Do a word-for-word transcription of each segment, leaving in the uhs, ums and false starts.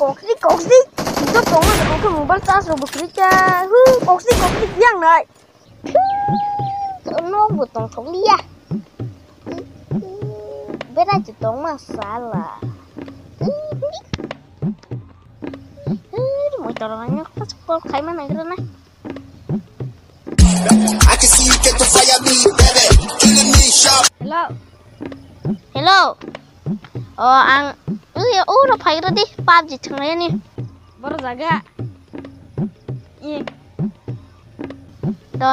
Koksik, koksik. Jok tongma jok khe mobile charge rok bo kwrwi kha. Hu, koksik, koksik yang nai. Nok bo tong thok liya. Bera je tongma sala. Moi toro nang nok call khai ma nang rana. I can see you get the fire me, baby. Killing me sharp. Hello. Hello. O ang ui uro phai rodi PUBG thwnglai ni. Boro jaga. I. Do.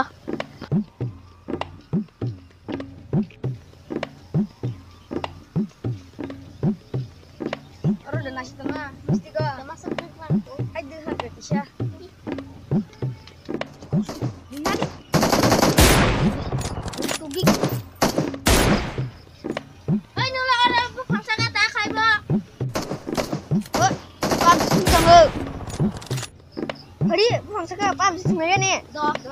Oro le nasi tama, misti go. Tama sa kuk man. Ai de ha ke kisa. Nina. Tugi. Ai nula oro bu phangsa ga ta khai bo. O, PUBG thung tong o. Hari, buphang saka PUBG thwngnaiyani. Do, do.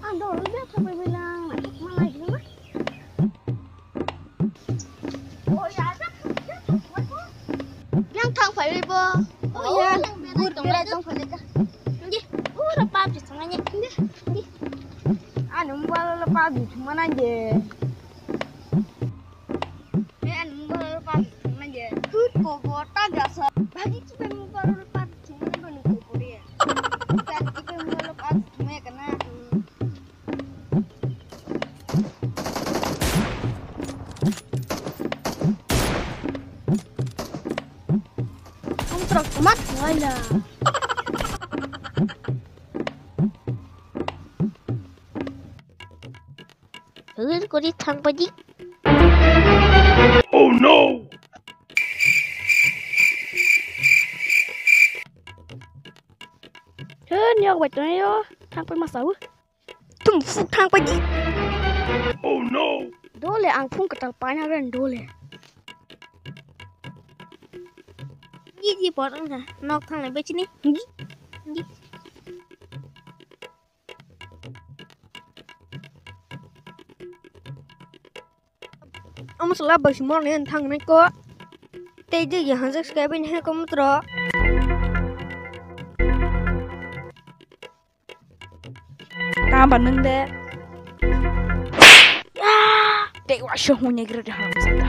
Ang do, udah sampai bilang, nanti kemana lagi, Mas? Yang thang phai bo. Oh, ya, yang beda gur tong beda lai. Tong phai ka. Ngi, ura PUBG thwngnaiyani. Ngi, ngi. Ani mobile lo PUBG thwngma nang de. He ani mobile lo PUBG thwngma nang de. Tut ko go ta ga sa. Bagi ki pe mobile lo PUBG thwngma nang de ko ko re. Bagi ki pe mobile lo PUBG thwngma kana. Ang truck mat ngaila. Hur kori thang paji. Oh no! He, nyok bai tong yo, thang pai ma sao. Tum fu thang paji. Oh no! Dole ang phung katal paina ren dole. Ji ji por ang ha, nok thang lai bai chini. Ji. Ji. Amo sala bai sumor ne thang nai ko. Tei de ya hanjak skai bai ne ko mutro. Tamba nwng de. Tei wa sho hwnwi gre de hamsa da.